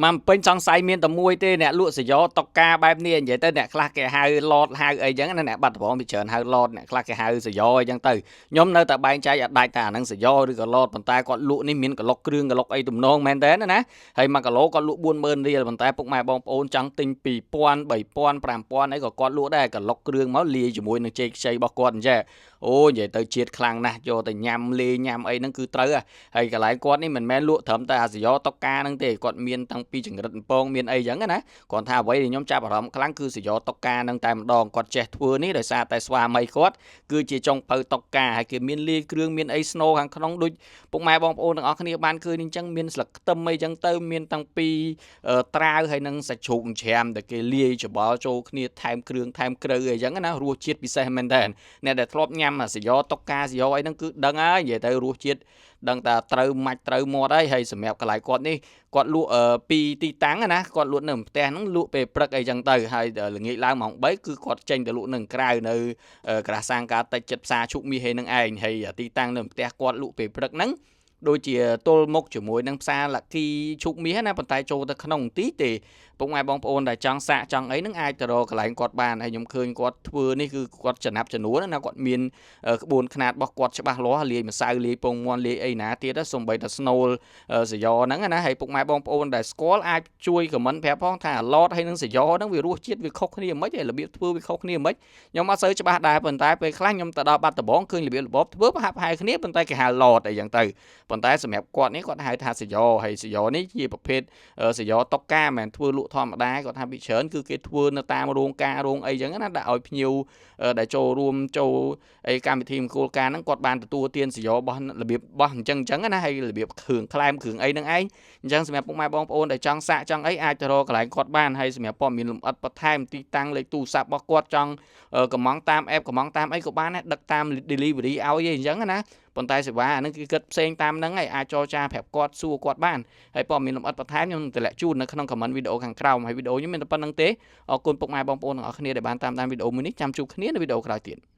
មកពេញសង្ស័យមានតែមួយទេអ្នកលក់សយោតុកកាបែបនេះនិយាយទៅអ្នកខ្លះគេហៅឡតហៅអីចឹងណាអ្នកបាត់ដំបងពីច្រើនហៅឡតអ្នកខ្លះគេហៅសយោអីចឹងទៅខ្ញុំនៅតែបែងចែកអត់ដាច់ថាអាហ្នឹងសយោឬក៏ឡតប៉ុន្តែគាត់លក់នេះមានកឡុកគ្រឿងកឡុកអីទំនងមែនតើណាហើយ1គីឡូគាត់លក់40000រៀលប៉ុន្តែពុកម៉ែបងប្អូនចង់ទិញ2000 3000 5000អីក៏គាត់លក់ដែរកឡុកគ្រឿងមកលាយជាមួយនឹងចេកខ្ចីរបស់គាត់អញ្ចឹងអូនិយាយទៅជាតិខ្លាំងណាស់យកទៅញ៉ាំលេញ៉ាំអីហ្នឹងគឺត្រូវហើយកន្លែងគាត់នេះមិនមែនលក់ត្រឹមតែអាសយោតុកកាហ្នឹងទេគាត់មានតាំងពីចង្រិតពងមានអីចឹងណាគាត់ថាអ្វីដែលខ្ញុំចាប់អារម្មណ៍ខ្លាំងគឺសយោតុកកាហ្នឹងតែម្ដងគាត់ចេះធ្វើនេះដោយសារតែស្វាមីគាត់គឺជាចុងភៅតុកកាហើយគេមានលាយគ្រឿងមានអីស្នូខាងក្នុងដូចពុកម៉ែបងប្អូនទាំងអស់គ្នាបានឃើញអញ្ចឹងមានស្លឹកខ្ទឹមអីចឹងទៅមានតាំងពីត្រាវហើយនឹងសាច់ជ្រូកច្រាមដែលគេលាយច្បល់ចូលគ្នាថែមគ្រឿងថែមក្រៅអីចឹងណារសជាតិពិសេសមែនតើអ្នកដែលធ្លាប់ញ៉ាំអាសយោតុកកាសយោអីហ្នឹងគឺដឹងហើយនិយាយទៅរសជាតិដឹងតែត្រូវម៉ាច់ត្រូវមាត់ហើយហើយសម្រាប់កន្លែងគាត់នេះគាត់លក់ពីទីតាំងណាគាត់លក់នៅផ្ទះហ្នឹងលក់ពេលព្រឹកអីចឹងទៅហើយល្ងាចឡើងម៉ោង3គឺគាត់ចេញទៅលក់នៅក្រៅនៅក្រាស់សាងការតិចចិត្តផ្សារឈុកមាសឯនឹងឯងហើយទីតាំងនៅផ្ទះគាត់លក់ពេលព្រឹកហ្នឹងដូចជាទល់មុខជាមួយនឹងផ្សារលគីឈុកមាសណាប៉ុន្តែចូលទៅក្នុងទីទេពុកម៉ែបងប្អូនដែលចង់សាកចង់អីហ្នឹងអាចទៅរកកន្លែងគាត់បានហើយខ្ញុំឃើញគាត់ធ្វើនេះគឺគាត់ចំណាប់ចំនួនណាគាត់មានក្បួនខ្នាតរបស់គាត់ច្បាស់លាស់លាយម្សៅលាយពងមាន់លាយអីណាទៀតសំបីតែស្នូលសយោហ្នឹងណាហើយពុកម៉ែបងប្អូនដែលស្គាល់អាចជួយ comment ប្រាប់ផងថាឡតហើយនឹងសយោហ្នឹងវារសជាតិវាខុសគ្នាមិនហើយរបៀបធ្វើវាខុសគ្នាមិនខ្ញុំអត់សូវច្បាស់ដែរប៉ុន្តែពេលខ្លះខ្ញុំទៅដល់បាត់ដំបងឃើញរបៀបរបបធ្វើប្រហាក់ប្រហែលគ្នាប៉ុន្តែគេហៅឡតអីចឹងទៅប៉ុន្តែសម្រាប់គាត់នេះគាត់ហៅថាសយោហើយសយោនេះជាប្រភេទសយោតុកកាមិនមែនធ្វើលក់ធម្មតាគាត់ថាពីច្រើនគឺគេធ្វើនៅតាមរោងការរោងអីចឹងណាដាក់ឲ្យភ្ញៀវដែលចូលរួមចូលអីកម្មវិធីមង្គលការហ្នឹងគាត់បានទទួលទានសយោរបស់របៀបរបស់អញ្ចឹងអញ្ចឹងណាហើយរបៀបគ្រឿងក្លែមគ្រឿងអីហ្នឹងឯងអញ្ចឹងសម្រាប់ពុកម៉ែបងប្អូនដែលចង់សាកចង់អីអាចទៅរកកន្លែងគាត់បានហើយសម្រាប់ព័ត៌មានលម្អិតបន្ថែមទីតាំងលេខទូរស័ព្ទរបស់គាត់ចង់កំងតាម app កំងតាមអីក៏បានដែរដឹកតាម delivery ឲ្យអីអញ្ចឹងណាប៉ុន្តែសេវាអានឹងគឺគិតផ្សេងតាមហ្នឹងហើយអាចចរចាប្រាប់គាត់សួរគាត់បានហើយព័ត៌មានលម្អិតបន្ថែមខ្ញុំនឹងទម្លាក់ជូននៅក្នុង comment វីដេអូខាងក្រោមហើយវីដេអូខ្ញុំមានតែប៉ុណ្្នឹងទេអរគុណពុកម៉ែបងប្អូនទាំងអស់គ្នាដែលបានតាមដានវីដេអូមួយនេះចាំជួបគ្នានៅវីដេអូក្រោយទៀត។